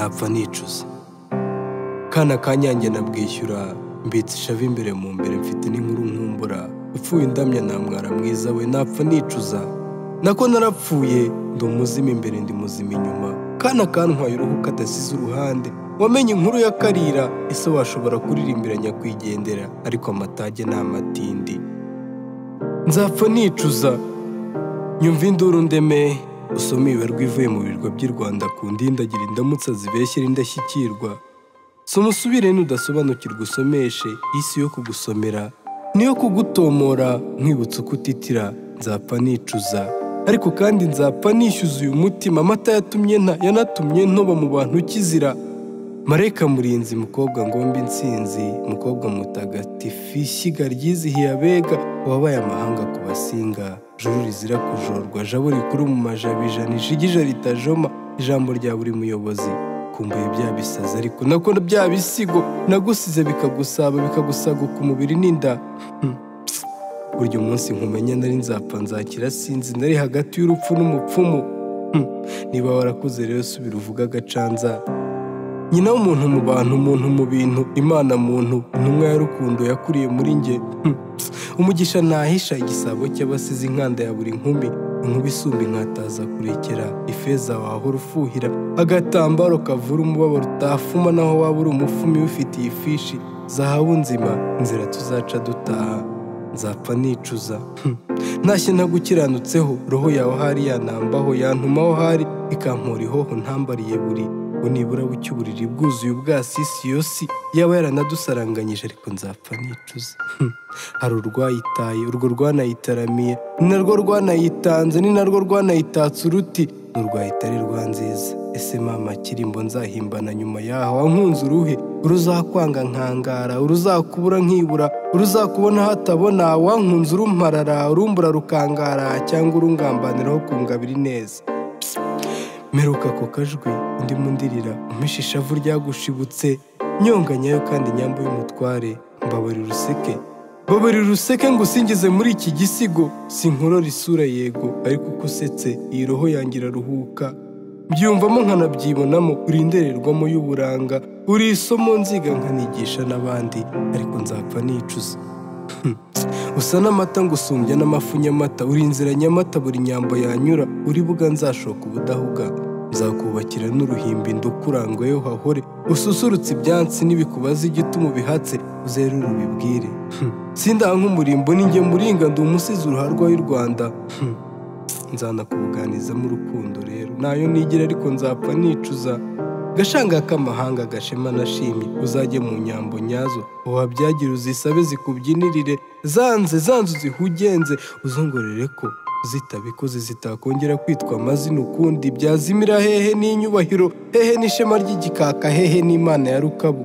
Nzapfa nicuza. Kana kanyange nabwishyura, mbitse ishavu imbere mu mbere, mfite n'inkuru nkumbura. Upfuye indamya namwara mwiza we, napfa nicuza. Nako narapfuye, ndi umuzima imbere ndi muzima inyuma. Kana kantwaye uruhu kadasize uruhande. Wamenye inkuru ya Karira, ese washobora kuririmbira nyakwigendera, ariko amatage ni amatindi. Nzapfa nicuza. Nyumva induru ndeme, usome ibarwa ivuye mu birwa by'i Rwanda ku ndindagira indamutsa zibeshyira indashyikirwa. Soma usubire nudasobanukirwa usomeshe, isi yo kugusomera niyo kugutomora, nkwibutsa uko utitira. Nzapfa nicuza. Ariko kandi nzapfa nishyuza uyu mutima, amata yatumye nta yanatumye ntoba mu bantu kizira. Marayika murinzi, mukobwa ngomba intsinzi, mukobwa mutagatifu, ishyiga ryizihiye abega, wabaye amahanga ku basinga, juru rizira kujorwa, jabo rikuru mu majabija, nishigije ritajoma, ijambo rya buri muyobozi. Kumbuye bya bisazi ariko nako bya bisigo nagusize bikagusaba bikagusaguka umubiri n'inda. Burya umunsi nkumenya nari nzapfa nzakira sinzi, nari hagati y'urupfu n'umupfumu. Niba warakuze rero subira uvuga agacanza. Nyina w'umuntu mu bantu, umuntu mu bintu, Imana muntu, intumwa ya rukundo yakuriye muri nge. Umugisha nahisha igisabo cy'abasize, inkanda ya buri nkumi, inkuba isumba inkataza kurekera, ifeza wahora ufuhira, agatambaro kavura umubabaro utafuma naho waba uri umufumi ufitiye ifishi, zahabu nzima, inzira tuzaca dutaha. Nzapfa nicuza. Ntashye ntagukiranutseho, roho yawe ahari yanambaho, yantumaho hari ikampora ihoho ntambariye buri ngo nibura bucye uburiri bwuzuye ubwasisi yosi yaba yaranadusaranganyije, ariko nzapfa nicuza. Hari urwayitaye, urwo rwanayitaramiye, ni narwo rwanayitanze, ni narwo rwanayitatse uruti, n'urwayitari rwa nziza. Ese mama kirimbo nzahimbana nyuma yaho, wankunze uruhe? Uruzakwanga nkangara, uruzakubura nkibura, uruzakubona hatabona, wankunze urumparara, urumbura rukangara, cyangwa urungambaniraho kungabira ineza. Mperuka ako kajwi ndimo ndirira, umpishe ishavu ryagushibutse, nyonganyayo kandi nyambo y'umutware, mbabarira uruseke. Mbabarira uruseke ngusingize muri iki gisigo, sinkurora isura yego, ariko uko usetse iyi roho yanjye iraruhuka. Mbyumvamo nkanabyibonamo, uri indorerwamo y'uburanga, uri isomo nziga nkanigisha n'abandi, ariko nzapfa nicuza. Usa n'amata ngusumbya n'amafu nyamata, uri inzira nyamata buri nyambo yanyura, uri buga nzashoka ubudahuga. Nzakubakira n'uruhimbi ndukurangoyeho hahore, ususurutse ibyansi n'ibikubaza igituma ubihatse, uzerure ubibwire. Sindaha nk'umurimbo ninjye muringa, ndi umusizi uruharwa y'u Rwanda. Nzanakubuganizamo urukundo rero, nayo nigira ariko nzapfa nicuza. Gashanga k'amahanga gashema nashimye, uzajye mu nyambo nyazo, wabyagira uzisabe zikubyinirire, zanze zanze uzihugenze, uzongorere ko zitabikoze zitakongera kwitwa amazina ukundi. Byazimira hehe n'inyubahiro, hehe n'ishema ry'igikaka, hehe n'Imana ya Rukabu.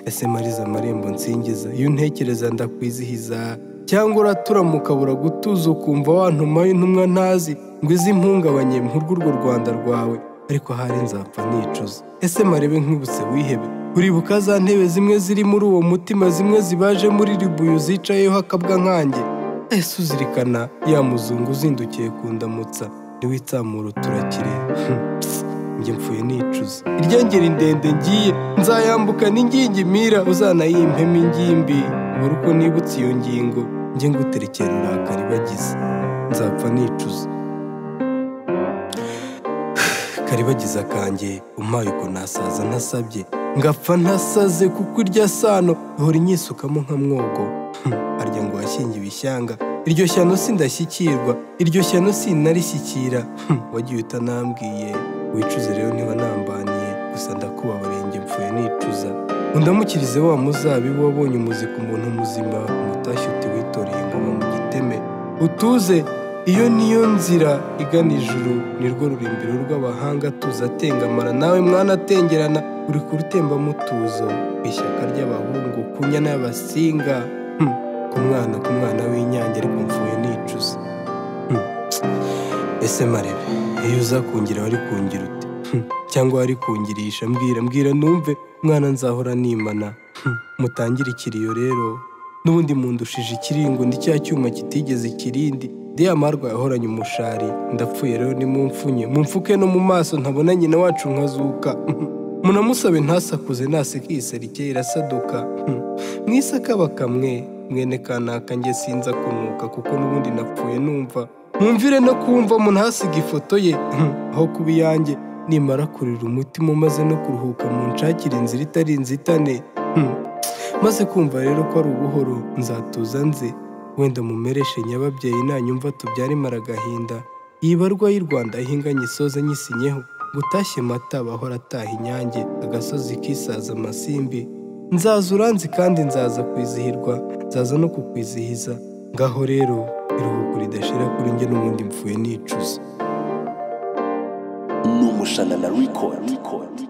Ese mariza amarembo nsingiza, iyo untekereza ndakwizihiza, cyangwa uraturamuka buragutuza ukumva wantumayo intumwa ntazi, ngo izimpungabanye mpurwe urwo Rwanda rwawe, ariko ahari nzapfa nicuza. Ese marebe nkwibutse wihebe, uribuka za ntebe zimwe ziri muri uwo mutima, zimwe zibaje muri ribuyu zicayeho akabwa nkanjye. Ese uzirikana ya muzungu uzindukiye kundamutsa, niwitsamura turakire. Njye mpfuye nicuza. Iryengeri ndende ngiye nzayambuka n'ingingimira, uzanayimpemo ingimbi, ubure uko nibutse iyo ngingo, njye nguterekera urakari bagize. Nzapfa nicuza. Karibagiza kanjye umpaye uko nasaza ntasabye, ngapfa ntasaze, kuko irya sano ihora inyisukamo nka mwogo. Harya ngo washyingiwe ishyanga, iryo shyano sindashyikirwa, iryo shyano sinarishyikira. Wagiye utanambwiye, wicuze rero niba nambaniye, gusa ndakubabariye njye mpfuye nicuza. Undamukirize wa muzabibu wabonye umuzika umuntu muzima, umutashyi uti witoreye ingoma mu giteme. Utuze iyo niyo nzira igana ijuru, nirwo rurimbiro rw'abahanga, tuza atengamara nawe mwana atengerana, uri kurutemba mutuzo, ishyaka ry'abahungu, ku nyana y'abasinga, ku mwana w'inyange, ariko mfuye nicuza. Ese marebe iyo uza kungira wari kungira ute, cyangwa wari kungirisha? Mbwira mbwira numve mwana nzahora nimana. Mutangire ikiriyo rero, n'ubundi mundushije ikiringo, ndi cya cyuma kitigeze ikirindi. Diyamarwa yahoranye umushari, ndapfuye rero nimumfunye, mumfuke no mu maso ntabona nyina wacu nkazuka. Munamusabe ntasakuze, naseka iyi serike irasaduka. Mwisaka bakamwe mwene kanaka, njye sinza kunuka kuko n'ubundi napfuye numva. Mwumvire no kumva, munahasiga ifoto ye aho kuba iyanjye. Nimara kurira umutima umaze no kuruhuka, munshakire inzira itari inzitane. Maze kumva rero ko ari ubuhoro, nzatuza nze wenda mumereshe nyababyeyi, nanyumva tubyare agahinda. Iyi barwa y'u Rwanda ihinganye isoze nyisinyeho, gutashye mata bahora ataha inyange, agasozi kisaza amasimbi. Nzaza uranzi kandi nzaza kwizihirwa, nzaza no kukwizihiza. Ngaho rero iruhuko ridashira kuri njye, n'ubundi mpfuye nicuza. Ni Umushanana Record.